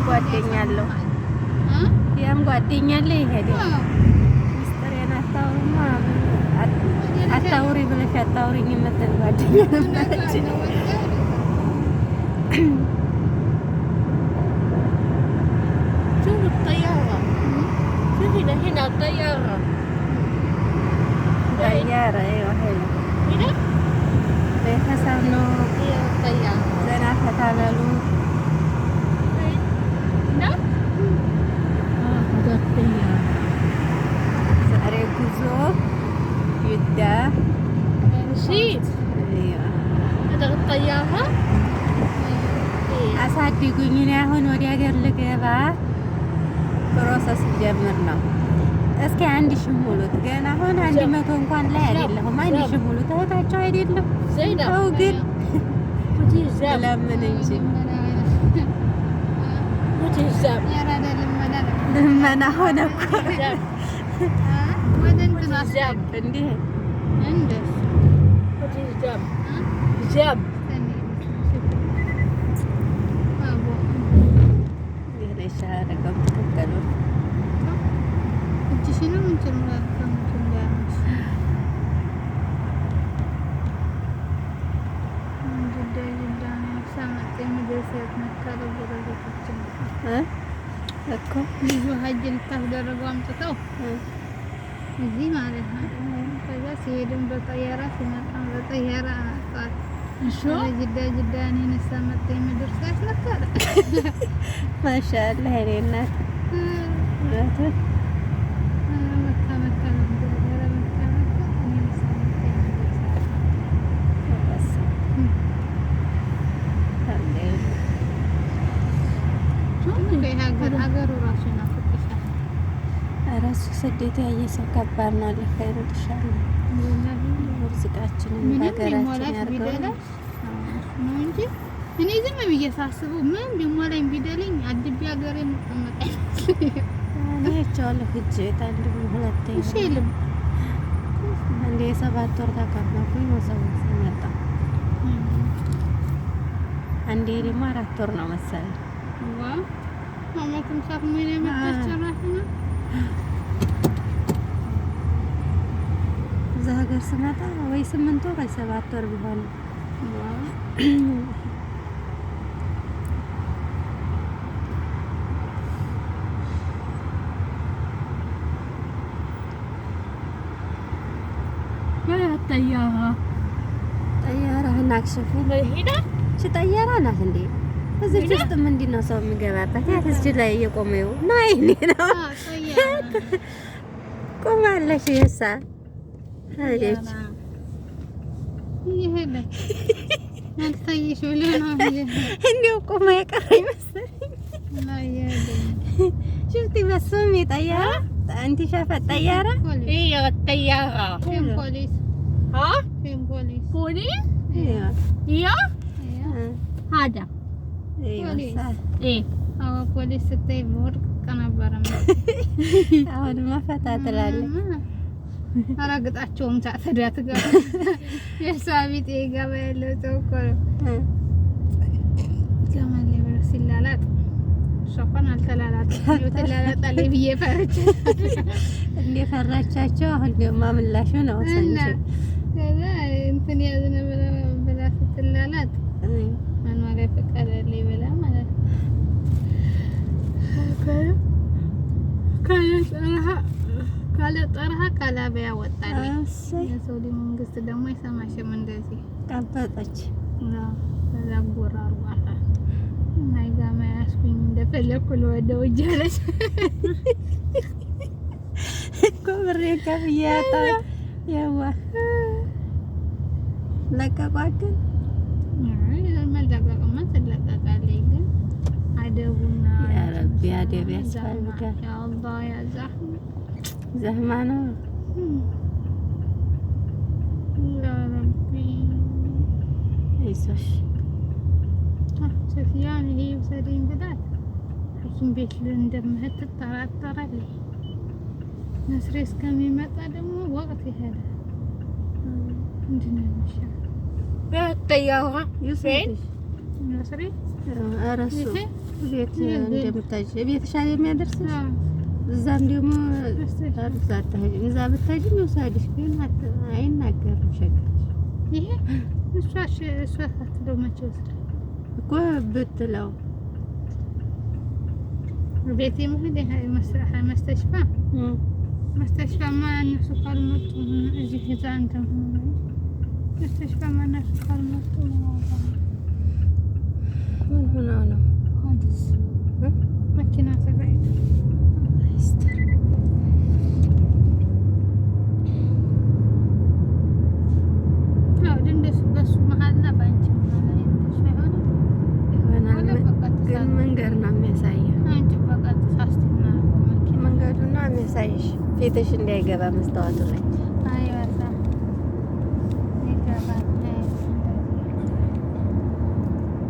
ጓደኛ አለው ያም ጓደኛ አለ። ይሄ ሚስጥሬን አታውሪማ አታውሪ ብለሽ አታውሪኝ የምትል ጓደኛ ነበረች። ቤተሰብ ነው። ዘና ፈታ በሉ። ዛሬ ጉዞ ጅዳ አሳድጉኝ። እኔ አሁን ወደ ሀገር ልገባ process ልጀምር ነው። እስኪ 1000 ሙሉት። ገና አሁን 100 እንኳን ላይ አይደለሁም። 1000 ሙሉት። እህታቸው አይደለም ተው ግን ለምን እንጂ ልመና ሆነ እኮ እንዲህ እኮ ልጁ ሀጅ ልታስደርገው አምጥተው እዚህ ማለት ነው። ከዛ ሲሄድም በጠያራ ሲመጣም በጠያራ አመጧት። ጅዳ ጅዳ እኔን መጣ የምድር ሳያስነካለ ማሻአላህ የእኔ እናት መካ መካ ነው። መካ መካ እኔን መጣ የምድር ሀገሩ ራሱ ይናፍቅሻል። ራሱ ስደት ያየ ሰው ከባድ ነው። ለኸይሩ ይሻላል። ርዝቃችንን በሀገራችን ያድርገው ነው እንጂ እኔ ዝም ብዬ ሳስበው ምን ቢሞላኝ ቢደለኝ አድቤ ሀገሬ የምቀመጥ አይመስለኝም። እኔ አይቼዋለሁ ሂጅ አንድ ሁለቴ እሺ የለም እንደ 7 ወር ተቀመጥኩኝ። ወሰው መጣ። አንዴ ደግሞ 4 ወር ነው መሰለኝ። አመትም ሳትሞላ የመጣች ጭራሽ ነው። እዛ ሀገር ስመጣ ወይ 8 ወር ወይ 7 ወር ቢሆን ጠያራ ናክሽፉ ጠያራ ናት እንዴ? እዚች ውስጥ ምንድን ነው ሰው የሚገባበት? ያ እዚህ ላይ እየቆመው ነው። አይኔ ነው ቆማለች። ይሳ ሄደች። እንዲያው ቆማ የቀረ ይመስለኝ። ሽፍቲ በሱም ጠያራ አንቲ ሻፈ ጠያራ ፖሊስ ስታይ ወድቅ ነበረ። አሁንማ ፈታ ትላለች። አረግጣቸውም ሳትዳ ትገባ የእሷ ቢጤ ገባ ያለው ሰው እኮ ነው። ገመል ብሎ ሲላላጥ እሷ እንኳን አልተላላጠችም። ትላላጣለች ብዬ ፈርቼ እንደ ፈራቻቸው። አሁን ደግሞ ምላሹ ነው። እና ከዛ እንትን ያዝነ ብላ ስትላላጥ መኖሪያ ፈቃድ አለኝ ብላ ማለት ነው። ካለ ጠርሃ ካላበያ ወጣለኝ። የሳውዲ መንግስት ደግሞ አይሰማሽም። እንደዚህ ቀበጠች። ከዛ ጎራ አርጓታል እና ይጋማ ያስኩኝ እንደፈለኩ ልወደው እያለች እኮ ብሬን ከፍዬ ያጣሁት የዋ ለቀቋት ግን መለቀቅማ ትለቀቃለች ግን አደቡና ያ ረቢ አደብ ያስፈልጋል። ያ አላህ ያ ዛህማ ዘህማ ነው። ያ ረቢ። አይዞሽ። ሴትዮዋን ይሄ ውሰደኝ ብላት ሐኪም ቤት እንደምሄድ ትጠራጠራለች። ነስሬ እስከሚመጣ ደግሞ ወቅት ይሄዳል። ምንድን ነው የሚሻለው? ይውሰድሽ። ነስሬ ኧረ እሱ ይሄ ቤት እንደምታጅ ቤትሽ አይደል የሚያደርስሽ? እዛም ደግሞ እዛ አትሄጂም። እዛ ብትሄጂም ይውሰድሽ፣ ግን አይናገርም። ሸጋሽ ይሄ እሷ እሷ ሳትለው መቼ ይወስዳል? እኮ ብትለው ቤት የመሄድ مستشفى مستشفى ማ እነሱ ካልመጡ እዚህ እዛ እንትን ሆኖ مستشفى ማ እነሱ ካልመጡ ምን ዋጋ አለው? ምን ሆነው ነው? አዲስ መኪና ተጋጭቶ ይስጥር። አዎ፣ እንደሱ በሱ መሀልና በአንቺ መሀል እንደሱ አይሆንም። ይሆናል ወደ በቀጥታ ግን መንገድ ነው የሚያሳየው። አንቺ በቀጥታ አስቲና መኪና መንገዱ ነው የሚያሳይሽ፣ ፊትሽ እንዳይገባ መስታወቱ ላይ። አይበዛም ይገባል። አይ፣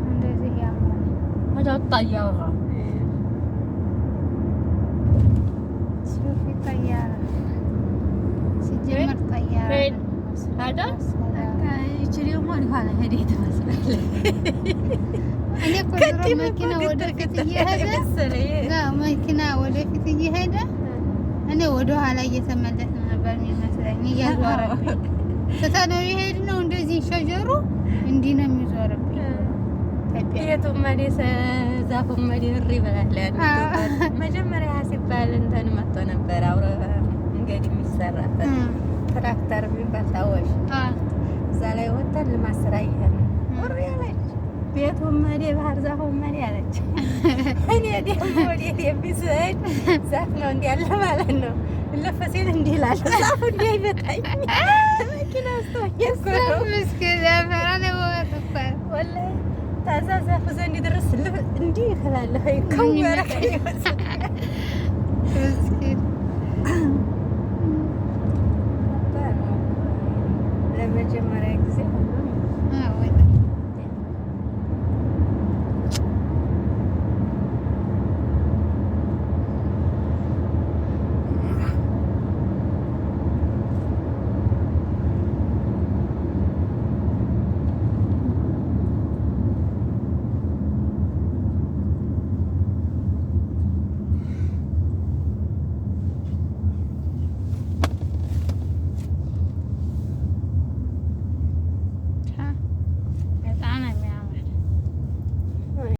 እንደዚህ ያምራል። شوفي طيارة ሲጀመር طيارة ይቺ ደግሞ ወደኋላ ሄደ ትመስላለች። እኔ እኮ ድሮ መኪና ወደፊት እየሄደ መኪና ወደፊት እየሄደ እኔ ወደ ኋላ እየተመለስን ነበር የሚመስለኝ፣ እያዞረብኝ ትተነው የሄድ ነው። እንደዚህ ሸጀሩ እንዲህ ነው የሚዞርብኝ። ኢትዮጵያ ቤቱ መዴ ዛፉ መዴ እሪ ይበላል። መጀመሪያ ሲባል እንትን መጥቶ ነበር አውረ መንገድ የሚሰራበት ትራክተር የሚባል ታወሽ እዛ ላይ ወተን ልማት ስራ እየሄድን እሪ አለች። ቤቱ መዴ ባህር ዛፉ መዴ አለች። እኔ ደግሞ ወዴት የሚስሄድ ዛፍ ነው እንዲህ ያለ ማለት ነው። እልፍ ሲል እንዲህ ይላል ዛፉ እንዲህ አይመታኝ መኪና ውስጥ ሆኜ እኮ ነው። ምስኪን ያፈራ ነው እኮ። ወላሂ ታዛ ዛፉ ዘንድ ድረስ እንዲህ እላለሁ። ከው ያደረገኝ ይመስላል። ምስኪን። ለመጀመሪያ ጊዜ ሁሉም አዎ።